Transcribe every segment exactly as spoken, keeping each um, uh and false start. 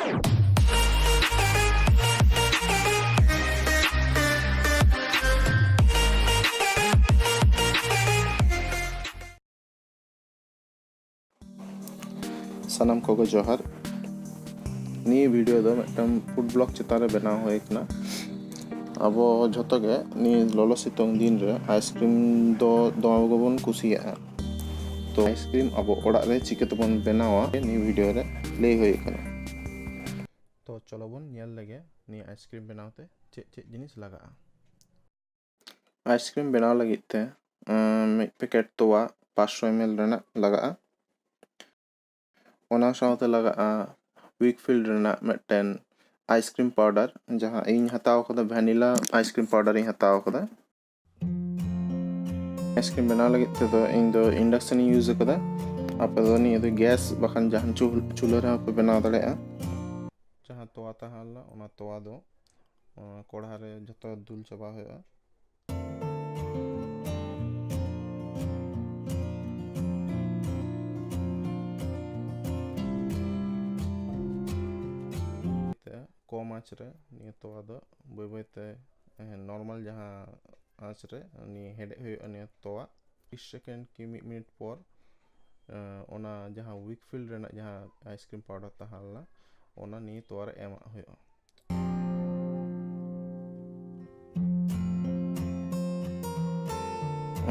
ᱥᱟᱱᱟᱢ ᱠᱚᱜᱮ ᱡᱚᱦᱟᱨ᱾ ᱱᱤᱭᱟᱹ ᱵᱷᱤᱰᱤᱭᱳ ᱫᱚ ᱢᱤᱫᱴᱟᱝ ᱯᱷᱩᱰ ᱵᱞᱚᱜ ᱪᱮᱛᱟᱱ ᱨᱮ ᱵᱮᱱᱟᱣ ᱦᱩᱭ ᱠᱟᱱᱟ᱾ ᱟᱵᱚ ᱡᱷᱚᱛᱚ ᱜᱮ ᱱᱤᱭᱟᱹ ᱞᱚᱞᱚ ᱥᱤᱛᱩᱝ ᱫᱤᱱ ᱨᱮ ᱟᱭᱤᱥᱠᱨᱤᱢ ᱫᱚ ᱫᱚᱢᱮ ᱜᱮᱵᱚᱱ ᱠᱩᱥᱤᱭᱟᱜᱼᱟ᱾ ᱛᱚ, ᱟᱭᱤᱥᱠᱨᱤᱢ ᱟᱵᱚ ᱚᱲᱟᱜ ᱨᱮ ᱪᱤᱠᱟᱹ ᱛᱮᱵᱚᱱ ᱵᱮᱱᱟᱣᱟ, ᱱᱤᱭᱟᱹ ᱵᱷᱤᱰᱤᱭᱳ ᱨᱮ ᱞᱟᱹᱭ ᱦᱩᱭ ᱠᱟᱱᱟ᱾ ᱛᱚ, ᱪᱚᱞᱚ ᱵᱚᱱ ᱧᱮᱞ ᱞᱮᱜᱮ ᱱᱤᱭᱟᱹ ᱟᱭᱤᱥᱠᱨᱤᱢ ᱵᱮᱱᱟᱣ ᱛᱮ ᱪᱮᱫ ᱪᱮᱫ ᱡᱤᱱᱤᱥ ᱞᱟᱜᱟᱜᱼᱟ᱾ ᱟᱭᱤᱥᱠᱨᱤᱢ ᱵᱮᱱᱟᱣ ᱞᱟᱹᱜᱤᱫ ᱛᱮ, ᱟᱸ, ᱢᱤᱫ ᱯᱮᱠᱮᱴ ᱛᱚᱣᱟ ᱯᱟᱸᱪᱥᱚ ᱮᱢ ᱮᱞ ᱨᱮᱱᱟᱜ ᱞᱟᱜᱟᱜᱼᱟ᱾ ᱚᱱᱟ ᱥᱟᱶᱛᱮ ᱞᱟᱜᱟᱜᱼᱟ ᱣᱤᱠᱯᱷᱤᱞᱰ ᱨᱮᱱᱟᱜ ᱢᱤᱫᱴᱮᱱ ᱟᱭᱤᱥᱠᱨᱤᱢ ᱯᱟᱣᱰᱟᱨ, ᱡᱟᱦᱟᱸ ᱤᱧ ᱦᱟᱛᱟᱣ ᱠᱟᱫᱟ, ᱵᱷᱮᱱᱤᱞᱟ ᱟᱭᱤᱥᱠᱨᱤᱢ ᱯᱟᱣᱰᱟᱨ ᱤᱧ ᱦᱟᱛᱟᱣ ᱠᱟᱫᱟ᱾ ᱟᱭᱤᱥᱠᱨᱤᱢ ᱵᱮᱱᱟᱣ ᱞᱟᱹᱜᱤᱫ ᱛᱮᱫᱚ ᱤᱧ ᱫᱚ ᱤᱱᱰᱟᱠᱥᱚᱱ ᱤᱧ ᱤᱭᱩᱡᱽ ᱟᱠᱟᱫᱟ᱾ ᱟᱯᱮ ᱫᱚ ᱱᱤᱭᱟᱹ ᱫᱚ ᱜᱮᱥ ᱵᱟᱠᱷᱟᱱ ᱡᱟᱦᱟᱱ ᱪᱩᱞ-, ᱪᱩᱞᱦᱟᱹ ᱨᱮᱦᱚᱸ ᱯᱮ ᱵᱮᱱᱟᱣ ᱫᱟᱲᱮᱭᱟᱜᱼᱟ᱾ ᱡᱟᱦᱟᱸ ᱛᱚᱣᱟ ᱛᱟᱦᱮᱸ ᱞᱮᱱᱟ, ᱚᱱᱟ ᱛᱚᱣᱟ ᱫᱚ, ᱟᱸ, ᱠᱚᱲᱦᱟ ᱨᱮ ᱡᱷᱚᱛᱚ ᱫᱩᱞ ᱪᱟᱵᱟ ᱦᱩᱭᱩᱜᱼᱟ᱾ ᱛᱮ ᱠᱚᱢ ᱟᱸᱪ ᱨᱮ ᱱᱤᱭᱟᱹ ᱛᱚᱣᱟ ᱫᱚ ᱵᱟᱹᱭ ᱵᱟᱹᱭ ᱛᱮ, ᱮᱸ, ᱱᱚᱨᱢᱟᱞ ᱡᱟᱦᱟᱸ ᱟᱸᱪ ᱨᱮ ᱱᱤᱭᱟᱹ ᱦᱮᱰᱮᱡ ᱦᱩᱭᱩᱜᱼᱟ ᱱᱤᱭᱟᱹ ᱛᱚᱣᱟ᱾ ᱛᱤᱨᱤᱥ ᱥᱮᱠᱮᱱᱰ ᱠᱤ ᱢᱤᱫ ᱢᱤᱱᱤᱴ ᱯᱚᱨ, ᱮᱸ, ᱚᱱᱟ ᱡᱟᱦᱟᱸ ᱣᱤᱠᱯᱷᱤᱞᱰ ᱨᱮᱱᱟᱜ ᱡᱟᱦᱟᱸ ᱟᱭᱤᱥᱠᱨᱤᱢ ᱯᱟᱣᱰᱟᱨ ᱛᱟᱦᱮᱸ ᱞᱮᱱᱟ, ᱚᱱᱟ ᱱᱤᱭᱟᱹ ᱛᱚᱣᱟ ᱨᱮ ᱮᱢᱟᱜ ᱦᱩᱭᱩᱜᱼᱟ᱾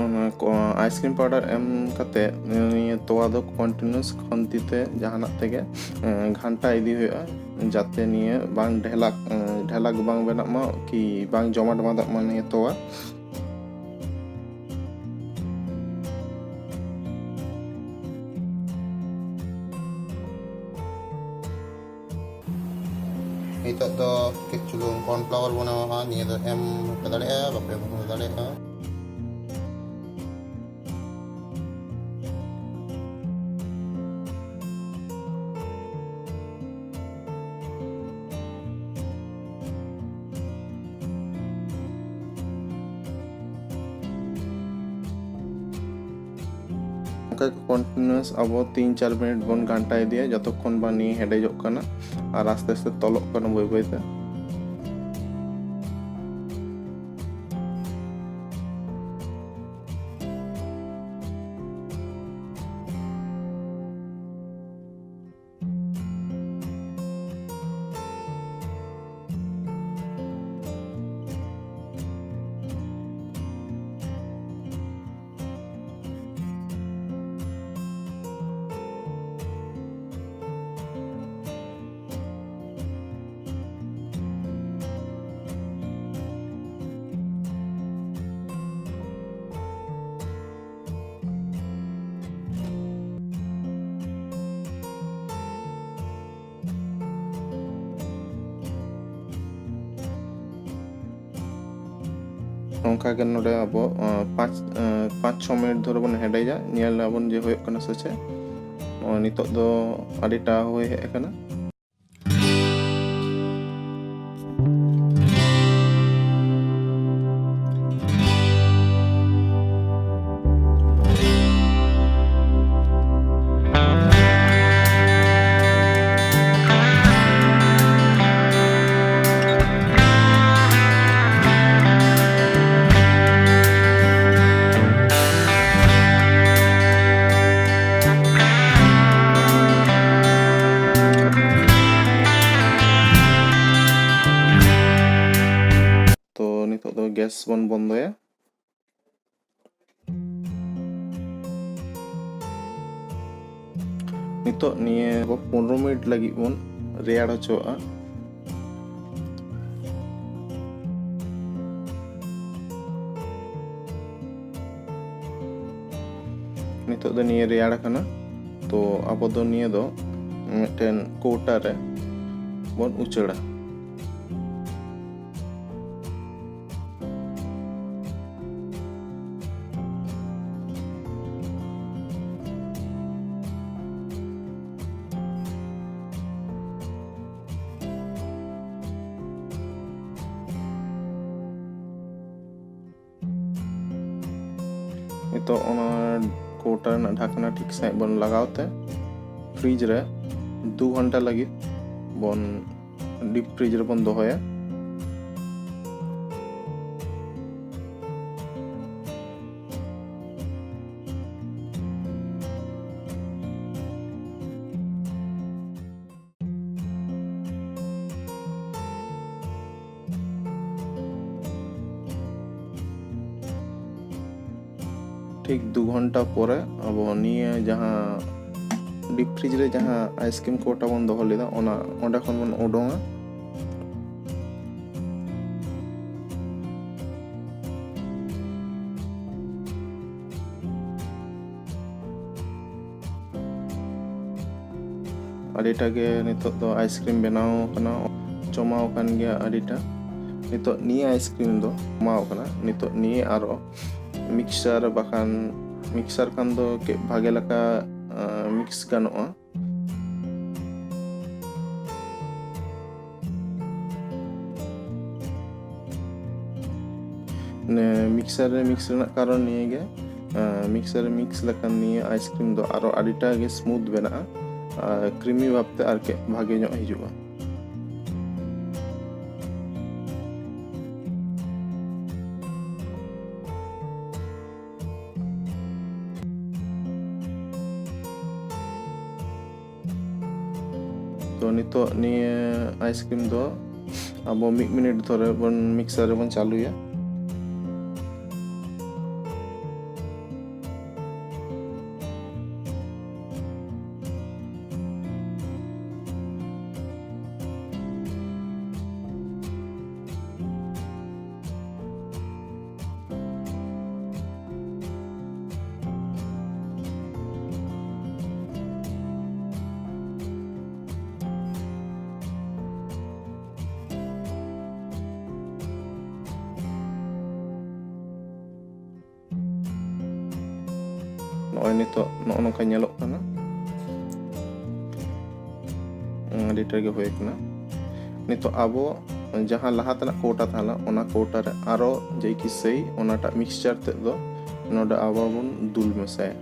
ᱚᱱᱟ ᱠᱚ ᱟᱭᱤᱥᱠᱨᱤᱢ ᱯᱟᱣᱰᱟᱨ ᱮᱢ ᱠᱟᱛᱮ ᱱᱤᱭᱟᱹ ᱛᱚᱣᱟ ᱫᱚ ᱠᱚᱱᱴᱤᱱᱤᱭᱩᱥ ᱠᱷᱚᱱᱛᱤ ᱛᱮ ᱡᱟᱦᱟᱱᱟᱜ ᱛᱮᱜᱮ, ᱮᱸ, ᱜᱷᱟᱱᱴᱟ ᱤᱫᱤ ᱦᱩᱭᱩᱜᱼᱟ, ᱡᱟᱛᱮ ᱱᱤᱭᱟᱹ ᱵᱟᱝ ᱰᱷᱮᱞᱟᱠ, ᱮᱸ, ᱰᱷᱮᱞᱟᱠ ᱵᱟᱝ ᱵᱮᱱᱟᱜ ᱢᱟ, ᱠᱤ ᱵᱟᱝ ᱡᱚᱢᱟᱴ ᱵᱟᱸᱫᱟᱜ ᱢᱟ ᱱᱤᱭᱟᱹ ᱛᱚᱣᱟ᱾ ᱱᱤᱛᱚᱜ ᱫᱚ ᱠᱟᱹᱡ ᱪᱩᱞᱩᱝ corn flour ᱵᱚᱱ ᱮᱢᱟᱜᱼᱟ᱾ ᱱᱤᱭᱟᱹ ᱫᱚ ᱮᱢ ᱦᱚᱸᱯᱮ ᱫᱟᱲᱮᱭᱟᱜᱼᱟ, ᱵᱟᱯᱮ ᱮᱢ ᱦᱚᱸ ᱫᱟᱲᱮᱭᱟᱜᱼᱟ᱾ ᱚᱱᱠᱟ ᱜᱮ continuous ᱟᱵᱚ ᱛᱤᱱ ᱪᱟᱨ ᱢᱤᱱᱤᱴ ᱵᱚᱱ ᱜᱷᱟᱱᱴᱟᱭ ᱤᱫᱤᱭᱟ, ᱡᱚᱛᱚᱠᱷᱚᱱ ᱵᱟ ᱱᱤᱭᱟᱹ ᱦᱮᱰᱮᱡᱚᱜ ᱠᱟᱱᱟ ᱟᱨ ᱟᱥᱛᱮ ᱟᱥᱛᱮ ᱛᱚᱞᱚᱜ ᱠᱟᱱᱟ ᱵᱟᱹᱭ ᱵᱟᱹᱭ ᱛᱮ᱾ ᱱᱚᱝᱠᱟ ᱜᱮ ᱱᱚᱰᱮ ᱟᱵᱚ, ᱟᱸ, ᱯᱟᱸᱪ, ᱟᱸ, ᱯᱟᱸᱪ ᱪᱷᱚ ᱢᱤᱱᱤᱴ ᱫᱷᱚᱨᱮ ᱵᱚᱱ ᱦᱮᱰᱮᱡᱟ᱾ ᱧᱮᱞ ᱟᱵᱚᱱ ᱡᱮ ᱦᱩᱭᱩᱜ ᱠᱟᱱᱟ ᱥᱮ ᱪᱮᱫ᱾ ᱱᱚᱜᱼᱚᱭ ᱱᱤᱛᱚᱜ ᱫᱚ ᱟᱹᱰᱤᱴᱟ ᱦᱩᱭ ᱦᱮᱡ ᱟᱠᱟᱱᱟ᱾ ᱛᱚ ᱱᱤᱛᱚᱜ ᱫᱚ ᱜᱮᱥ ᱵᱚᱱ ᱵᱚᱱᱫᱚᱭᱟ᱾ ᱱᱤᱛᱚᱜ ᱱᱤᱭᱟᱹ ᱯᱚᱱᱨᱚ ᱢᱤᱱᱤᱴ ᱞᱟᱹᱜᱤᱫ ᱵᱚᱱ ᱨᱮᱭᱟᱲ ᱦᱚᱪᱚᱣᱟᱜᱼᱟ᱾ ᱱᱤᱛᱚᱜ ᱫᱚ ᱱᱤᱭᱟᱹ ᱨᱮᱭᱟᱲ ᱠᱟᱱᱟ, ᱛᱚ ᱟᱵᱚ ᱫᱚ ᱱᱤᱭᱟᱹ ᱫᱚ ᱢᱤᱫᱴᱮᱱ ᱠᱚᱣᱴᱟ ᱨᱮ ᱵᱚᱱ ᱩᱪᱟᱹᱲᱟ᱾ ᱱᱤᱛᱚᱜ ᱚᱱᱟ ᱠᱳᱣᱴᱟ ᱨᱮᱱᱟᱜ ᱰᱷᱟᱠᱱᱟ ᱴᱷᱤᱠ ᱥᱟᱺᱦᱤᱡ ᱵᱚᱱ ᱞᱟᱜᱟᱣ ᱛᱮ ᱯᱷᱨᱤᱡᱽ ᱨᱮ ᱫᱩ ᱜᱷᱚᱱᱴᱟ ᱞᱟᱹᱜᱤᱫ ᱵᱚᱱ ᱰᱤᱯ ᱯᱷᱨᱤᱡᱽ ᱨᱮᱵᱚᱱ ᱫᱚᱦᱚᱭᱟ᱾ ᱴᱷᱤᱠ ᱫᱩ ᱜᱷᱚᱱᱴᱟ ᱯᱚᱨᱮ ᱟᱵᱚ ᱱᱤᱭᱟᱹ ᱡᱟᱦᱟᱸ ᱰᱤᱯ ᱯᱷᱨᱤᱡᱽ ᱨᱮ ᱡᱟᱦᱟᱸ ᱟᱭᱤᱥᱠᱨᱤᱢ ᱠᱳᱣᱴᱟ ᱵᱚᱱ ᱫᱚᱦᱚ ᱞᱮᱫᱟ, ᱚᱱᱟ ᱚᱸᱰᱮ ᱠᱷᱚᱱ ᱵᱚᱱ ᱩᱰᱩᱝᱟ᱾ ᱟᱹᱰᱤᱴᱟ ᱜᱮ ᱱᱤᱛᱚᱜ ᱫᱚ ᱟᱭᱤᱥᱠᱨᱤᱢ ᱵᱮᱱᱟᱣ ᱠᱟᱱᱟ, ᱡᱚᱢᱟᱣ ᱟᱠᱟᱱ ᱜᱮᱭᱟ ᱟᱹᱰᱤᱴᱟ᱾ ᱱᱤᱛᱚᱜ ᱱᱤᱭᱟᱹ ᱟᱭᱤᱥᱠᱨᱤᱢ ᱫᱚ ᱡᱚᱢᱟᱣ ᱠᱟᱱᱟ, ᱱᱤᱛᱚᱜ ᱱᱤᱭᱟᱹ ᱟᱨᱚ ᱢᱤᱠᱥᱪᱟᱨ, ᱵᱟᱠᱷᱟᱱ ᱢᱤᱠᱥᱪᱟᱨ ᱠᱷᱟᱱ ᱫᱚ ᱠᱟᱹᱡ ᱵᱷᱟᱜᱮ ᱞᱮᱠᱟ, ᱟᱸ, ᱢᱤᱠᱥ ᱜᱟᱱᱚᱜᱼᱟ᱾ ᱢᱤᱠᱥᱪᱟᱨ ᱨᱮ ᱢᱤᱠᱥ ᱨᱮᱱᱟᱜ ᱠᱟᱨᱚᱱ ᱱᱤᱭᱟᱹ ᱜᱮ, ᱟᱸ, ᱢᱤᱠᱥᱪᱟᱨ ᱨᱮ ᱢᱤᱠᱥ ᱞᱮᱠᱷᱟᱱ ᱱᱤᱭᱟᱹ ᱟᱭᱤᱥᱠᱨᱤᱢ ᱫᱚ ᱟᱨᱚ ᱟᱹᱰᱤᱴᱟ ᱜᱮ ᱥᱢᱩᱛᱷ ᱵᱮᱱᱟᱜᱼᱟ ᱟᱨ ᱠᱨᱤᱢᱤ ᱵᱷᱟᱵᱛᱮ ᱟᱨ ᱠᱟᱹᱡ ᱵᱷᱟᱜᱮ ᱧᱚᱜ ᱦᱤᱡᱩᱜᱼᱟ᱾ ᱛᱚ, ᱱᱤᱛᱚᱜ ᱱᱤᱭᱟᱹ ᱟᱭᱤᱥᱠᱨᱤᱢ ᱫᱚ ᱟᱵᱚ ᱢᱤᱫ ᱢᱤᱱᱤᱴ ᱫᱷᱚᱨᱮ ᱵᱚᱱ ᱢᱤᱠᱥᱟᱨ ᱨᱮᱵᱚᱱ ᱪᱟᱹᱞᱩᱭᱟ᱾ ᱱᱚᱜᱼᱚᱭ ᱱᱤᱛᱚᱜ ᱱᱚᱜᱼᱚ ᱱᱚᱝᱠᱟ ᱧᱮᱞᱚᱜ ᱠᱟᱱᱟ᱾ ᱩᱸ, ᱟᱹᱰᱤ ᱰᱷᱮᱨ ᱜᱮ ᱦᱩᱭ ᱠᱟᱱᱟ᱾ ᱱᱤᱛᱚᱜ ᱟᱵᱚ ᱡᱟᱦᱟᱸ ᱞᱟᱦᱟ ᱛᱮᱱᱟᱜ ᱠᱳᱣᱴᱟ ᱛᱟᱦᱮᱸ ᱞᱮᱱᱟ, ᱚᱱᱟ ᱠᱳᱣᱴᱟ ᱨᱮ ᱟᱨᱚ ᱡᱮᱭ ᱠᱤ ᱥᱮᱭ ᱚᱱᱟᱴᱟᱜ ᱢᱤᱠᱥᱪᱟᱨ ᱛᱮᱫ ᱫᱚ ᱱᱚᱰᱮ ᱟᱵᱟᱨ ᱵᱚᱱ ᱫᱩᱞ ᱢᱮᱥᱟᱭᱟ᱾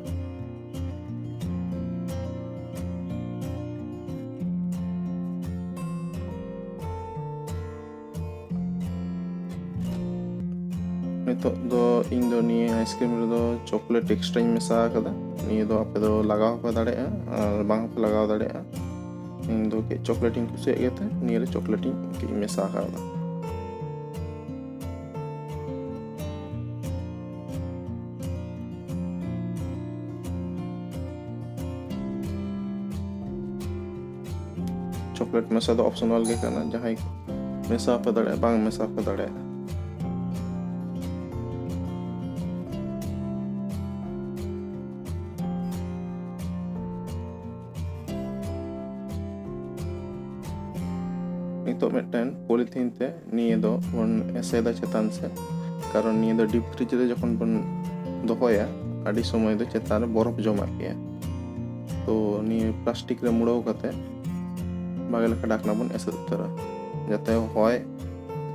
ᱱᱤᱛᱚᱜ ᱫᱚ ᱤᱧ ᱫᱚ ᱱᱤᱭᱟᱹ ᱟᱭᱤᱥᱠᱨᱤᱢ ᱨᱮᱫᱚ ᱪᱚᱠᱞᱮᱴ ᱮᱠᱥᱴᱨᱟᱧ ᱢᱮᱥᱟ ᱟᱠᱟᱫᱟ᱾ ᱱᱤᱭᱟᱹ ᱫᱚ ᱟᱯᱮ ᱫᱚ ᱞᱟᱜᱟᱣ ᱦᱚᱸᱯᱮ ᱫᱟᱲᱮᱭᱟᱜᱼᱟ ᱟᱨ ᱵᱟᱝ ᱦᱚᱸᱯᱮ ᱞᱟᱜᱟᱣ ᱫᱟᱲᱮᱭᱟᱜᱼᱟ᱾ ᱤᱧ ᱫᱚ ᱠᱟᱹᱡ ᱪᱚᱠᱞᱮᱴ ᱤᱧ ᱠᱩᱥᱤᱭᱟᱜ ᱜᱮᱛᱮ ᱱᱤᱭᱟᱹ ᱨᱮ ᱪᱚᱠᱞᱮᱴ ᱤᱧ ᱠᱟᱹᱡ ᱤᱧ ᱢᱮᱥᱟ ᱟᱠᱟᱫᱟ᱾ ᱪᱚᱠᱞᱮᱴ ᱢᱮᱥᱟ ᱫᱚ ᱚᱯᱥᱚᱱᱟᱞ ᱜᱮ ᱠᱟᱱᱟ, ᱡᱟᱦᱟᱸᱭ ᱢᱮᱥᱟ ᱯᱮ ᱫᱟᱲᱮᱭᱟᱜᱼᱟ, ᱵᱟᱝ ᱢᱮᱥᱟ ᱯᱮ ᱫᱟᱲᱮᱭᱟᱜᱼᱟ᱾ ᱱᱤᱛᱚᱜ ᱢᱤᱫᱴᱮᱱ ᱯᱚᱞᱤᱛᱷᱤᱱ ᱛᱮ ᱱᱤᱭᱟᱹ ᱫᱚ ᱵᱚᱱ ᱮᱥᱮᱫᱟ ᱪᱮᱛᱟᱱ ᱥᱮᱫ, ᱠᱟᱨᱚᱱ ᱱᱤᱭᱟᱹ ᱫᱚ ᱰᱤᱯ ᱯᱷᱨᱤᱡᱽ ᱨᱮ ᱡᱚᱠᱷᱚᱱ ᱵᱚᱱ ᱫᱚᱦᱚᱭᱟ, ᱟᱹᱰᱤ ᱥᱚᱢᱚᱭ ᱫᱚ ᱪᱮᱛᱟᱱ ᱨᱮ ᱵᱚᱨᱚᱯᱷ ᱡᱚᱢᱟᱜ ᱜᱮᱭᱟ᱾ ᱛᱚ ᱱᱤᱭᱟᱹ ᱯᱞᱟᱥᱴᱤᱠ ᱨᱮ ᱢᱩᱲᱟᱹᱣ ᱠᱟᱛᱮ ᱵᱷᱟᱜᱮ ᱞᱮᱠᱟ ᱰᱷᱟᱠᱱᱟ ᱵᱚᱱ ᱮᱥᱮᱫ ᱩᱛᱟᱹᱨᱟ, ᱡᱟᱛᱮ ᱦᱚᱭ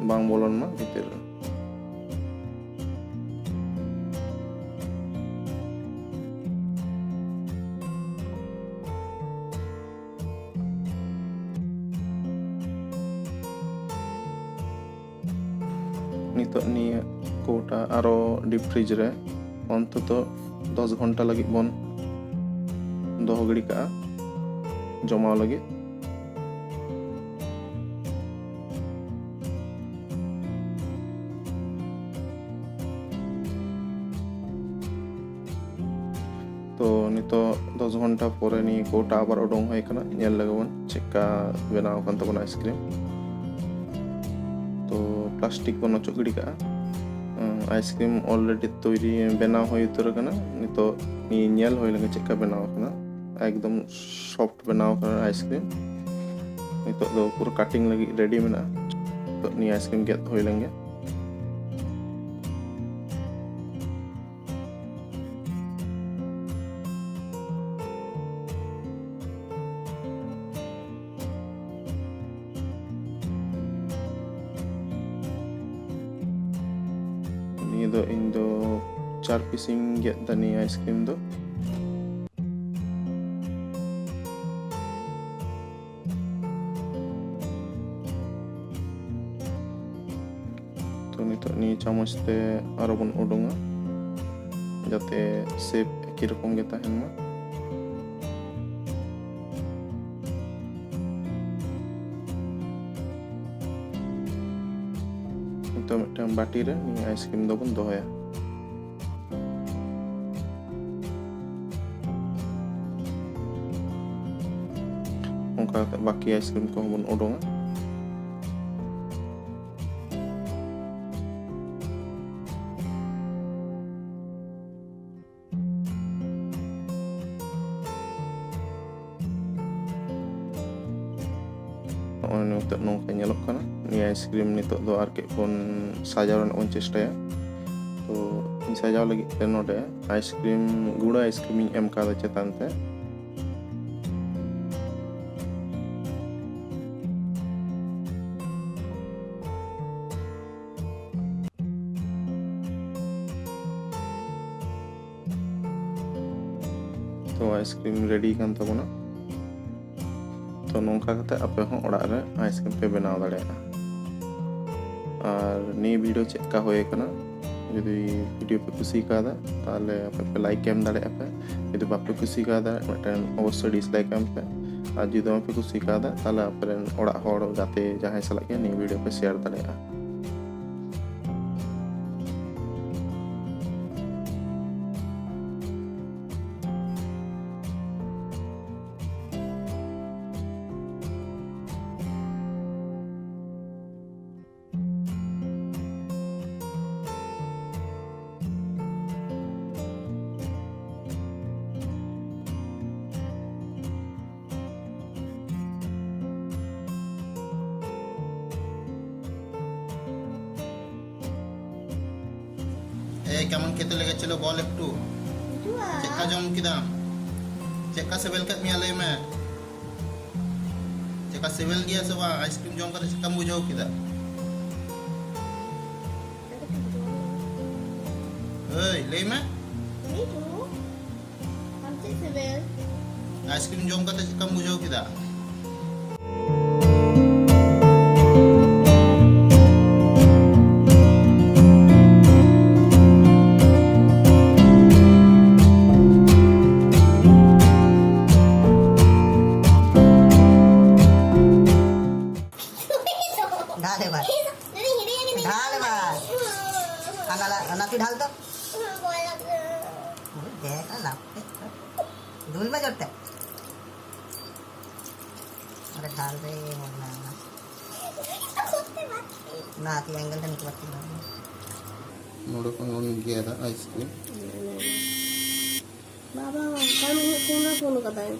ᱵᱟᱝ ᱵᱚᱞᱚᱱ ᱢᱟ ᱵᱷᱤᱛᱤᱨ ᱨᱮ᱾ ᱱᱤᱛᱚᱜ ᱱᱤᱭᱟᱹ ᱠᱳᱣᱴᱟ ᱟᱨᱚ ᱰᱤᱯ ᱯᱷᱨᱤᱡᱽ ᱨᱮ ᱚᱱᱛᱚᱛᱚ ᱫᱚᱥ ᱜᱷᱚᱱᱴᱟ ᱞᱟᱹᱜᱤᱫ ᱵᱚᱱ ᱫᱚᱦᱚ ᱜᱤᱰᱤ ᱠᱟᱜᱼᱟ ᱡᱚᱢᱟᱣ ᱞᱟᱹᱜᱤᱫ᱾ ᱛᱚ ᱱᱤᱛᱚᱜ ᱫᱚᱥ ᱜᱷᱚᱱᱴᱟ ᱯᱚᱨᱮ ᱱᱤᱭᱟᱹ ᱠᱳᱣᱴᱟ ᱟᱵᱟᱨ ᱩᱰᱩᱝ ᱦᱩᱭ ᱟᱠᱟᱱᱟ᱾ ᱧᱮᱞ ᱞᱮᱜᱮ ᱵᱚᱱ ᱪᱮᱫᱠᱟ ᱵᱮᱱᱟᱣ ᱟᱠᱟᱱ ᱛᱟᱵᱚᱱᱟ ᱟᱭᱤᱥᱠᱨᱤᱢ᱾ ᱛᱚ ᱯᱞᱟᱥᱴᱤᱠ ᱵᱚᱱ ᱚᱪᱚᱜ ᱜᱤᱰᱤ ᱠᱟᱜᱼᱟ᱾ ᱟᱭᱤᱥᱠᱨᱤᱢ ᱚᱞᱨᱮᱰᱤ ᱛᱚᱭᱨᱤ ᱵᱮᱱᱟᱣ ᱦᱩᱭ ᱩᱛᱟᱹᱨ ᱟᱠᱟᱱᱟ᱾ ᱱᱤᱛᱚᱜ ᱱᱤᱭᱟᱹ ᱧᱮᱞ ᱦᱩᱭ ᱞᱮᱱᱜᱮ ᱪᱮᱫᱠᱟ ᱵᱮᱱᱟᱣ ᱟᱠᱟᱱᱟ᱾ ᱮᱠᱫᱚᱢ ᱥᱚᱯᱷᱴ ᱵᱮᱱᱟᱣ ᱟᱠᱟᱱᱟ ᱟᱭᱤᱥᱠᱨᱤᱢ᱾ ᱱᱤᱛᱚᱜ ᱫᱚ ᱯᱩᱨᱟᱹ ᱠᱟᱴᱤᱝ ᱞᱟᱹᱜᱤᱫ ᱨᱮᱰᱤ ᱢᱮᱱᱟᱜᱼᱟ᱾ ᱱᱤᱛᱚᱜ ᱱᱤᱭᱟᱹ ᱟᱭᱤᱥᱠᱨᱤᱢ ᱜᱮᱫ ᱦᱩᱭ ᱞᱮᱱᱜᱮ᱾ ᱱᱤᱭᱟᱹ ᱫᱚ ᱤᱧ ᱫᱚ ᱪᱟᱨ ᱯᱤᱥ ᱤᱧ ᱜᱮᱫ ᱫᱟ ᱱᱤᱭᱟᱹ ᱟᱭᱤᱥᱠᱨᱤᱢ ᱫᱚ᱾ ᱛᱚ ᱱᱤᱛᱚᱜ ᱱᱤᱭᱟᱹ ᱪᱟᱢᱚᱪ ᱛᱮ ᱟᱨᱚ ᱵᱚᱱ ᱩᱰᱩᱝᱟ, ᱡᱟᱛᱮ ᱥᱮᱯ ᱮᱠᱤ ᱨᱚᱠᱚᱢ ᱜᱮ ᱛᱟᱦᱮᱱ ᱢᱟ᱾ ᱱᱤᱛᱚᱜ ᱢᱤᱫᱴᱟᱝ ᱵᱟᱹᱴᱤ ᱨᱮ ᱱᱤᱭᱟᱹ ᱟᱭᱤᱥᱠᱨᱤᱢ ᱫᱚᱵᱚᱱ ᱫᱚᱦᱚᱭᱟ᱾ ᱚᱱᱠᱟ ᱠᱟᱛᱮ ᱵᱟᱹᱠᱤ ᱟᱭᱤᱥᱠᱨᱤᱢ ᱠᱚᱦᱚᱸ ᱵᱚᱱ ᱩᱰᱩᱝᱟ᱾ ᱱᱚᱜᱼᱚᱭ ᱱᱤᱛᱚᱜ ᱱᱚᱝᱠᱟ ᱧᱮᱞᱚᱜ ᱠᱟᱱᱟ᱾ ᱱᱤᱭᱟᱹ ᱟᱭᱤᱥᱠᱨᱤᱢ ᱱᱤᱛᱚᱜ ᱫᱚ ᱟᱨ ᱠᱟᱹᱡ ᱵᱚᱱ ᱥᱟᱡᱟᱣ ᱨᱮᱱᱟᱜ ᱵᱚᱱ ᱪᱮᱥᱴᱟᱭᱟ᱾ ᱛᱚ ᱤᱧ ᱥᱟᱡᱟᱣ ᱞᱟᱹᱜᱤᱫ ᱛᱮ ᱱᱚᱰᱮ ᱟᱭᱤᱥᱠᱨᱤᱢ, ᱜᱩᱲᱟᱹ ᱟᱭᱤᱥᱠᱨᱤᱢ ᱤᱧ ᱮᱢ ᱠᱟᱣᱫᱟ ᱪᱮᱛᱟᱱ ᱛᱮ᱾ ᱛᱚ ᱟᱭᱤᱥᱠᱨᱤᱢ ᱨᱮᱰᱤ ᱠᱟᱱ ᱛᱟᱵᱚᱱᱟ᱾ ᱛᱚ ᱱᱚᱝᱠᱟ ᱠᱟᱛᱮ ᱟᱯᱮ ᱦᱚᱸ ᱚᱲᱟᱜ ᱨᱮ ᱟᱭᱤᱥᱠᱨᱤᱢ ᱯᱮ ᱵᱮᱱᱟᱣ ᱫᱟᱲᱮᱭᱟᱜᱼᱟ᱾ ᱟᱨ ᱱᱤᱭᱟᱹ ᱵᱷᱤᱰᱤᱭᱳ ᱪᱮᱫ ᱞᱮᱠᱟ ᱦᱩᱭ ᱟᱠᱟᱱᱟ, ᱡᱩᱫᱤ ᱵᱷᱤᱰᱤᱭᱳ ᱯᱮ ᱠᱩᱥᱤ ᱠᱟᱣᱫᱟ, ᱛᱟᱦᱚᱞᱮ ᱟᱯᱮ ᱯᱮ ᱞᱟᱭᱤᱠ ᱮᱢ ᱫᱟᱲᱮᱭᱟᱜᱼᱟ ᱯᱮ᱾ ᱡᱩᱫᱤ ᱵᱟᱯᱮ ᱠᱩᱥᱤ ᱠᱟᱣᱫᱟ, ᱢᱤᱫᱴᱮᱱ ᱚᱵᱚᱥᱥᱳᱭ ᱰᱤᱥᱞᱟᱭᱤᱠ ᱮᱢ ᱯᱮ᱾ ᱟᱨ ᱡᱩᱫᱤ ᱵᱟᱯᱮ ᱠᱩᱥᱤ ᱠᱟᱣᱫᱟ, ᱛᱟᱦᱚᱞᱮ ᱟᱯᱮ ᱨᱮᱱ ᱚᱲᱟᱜ ᱦᱚᱲ, ᱜᱟᱛᱮ, ᱡᱟᱦᱟᱸᱭ ᱥᱟᱞᱟᱜ ᱜᱮ ᱱᱤᱭᱟᱹ ᱵᱷᱤᱰᱤᱭᱳ ᱯᱮ ᱥᱮᱭᱟᱨ ᱫᱟᱲᱮᱭᱟᱜᱼᱟ᱾ এ, কেমন খেতে লেগেছিল বল একটু। জুয়া। চেক্কা জম কিদাম? চেক্কা সেবেল কেত মিয়া ᱞᱟᱹᱭ ᱢᱮ᱾ ᱪᱮᱠᱟ ᱥᱤᱵᱤᱞ ᱜᱮᱭᱟ ᱥᱮ ᱵᱟᱝ? ᱟᱭᱤᱥᱠᱨᱤᱢ ᱡᱚᱢ ᱠᱟᱛᱮ ᱪᱮᱠᱟᱢ ᱵᱩᱡᱷᱟᱹᱣ ᱠᱮᱫᱟ? ᱮᱭ, ᱞᱟᱹᱭ ᱢᱮ᱾ ᱟᱢ ᱪᱮᱫ ᱥᱤᱵᱤᱞ? ᱟᱭᱤᱥᱠᱨᱤᱢ ᱡᱚᱢ ᱠᱟᱛᱮ ᱪᱮᱫᱠᱟᱢ ᱵᱩᱡᱷᱟᱹᱣ ᱠᱮᱫᱟ? ঢাল এবার। ঢাল এবার। আর নালা-, নাতি ঢাল তো। ওই দেখ, আর লাফতে। দুলবে জোরতে। আরে ঢাল রে, মরনা। না, তুই অ্যাঙ্গেলটা নিতে পারছিস না। ᱱᱚᱰᱮ ᱠᱷᱚᱱ ᱵᱚᱱ ᱜᱮᱫᱟ ᱟᱭᱤᱥᱠᱨᱤᱢ᱾ ᱵᱟᱵᱟ, ᱚᱠᱟ ᱢᱤᱫ ᱯᱷᱳᱱ ᱨᱮ ᱯᱷᱳᱱ ᱠᱟᱫᱟᱭ᱾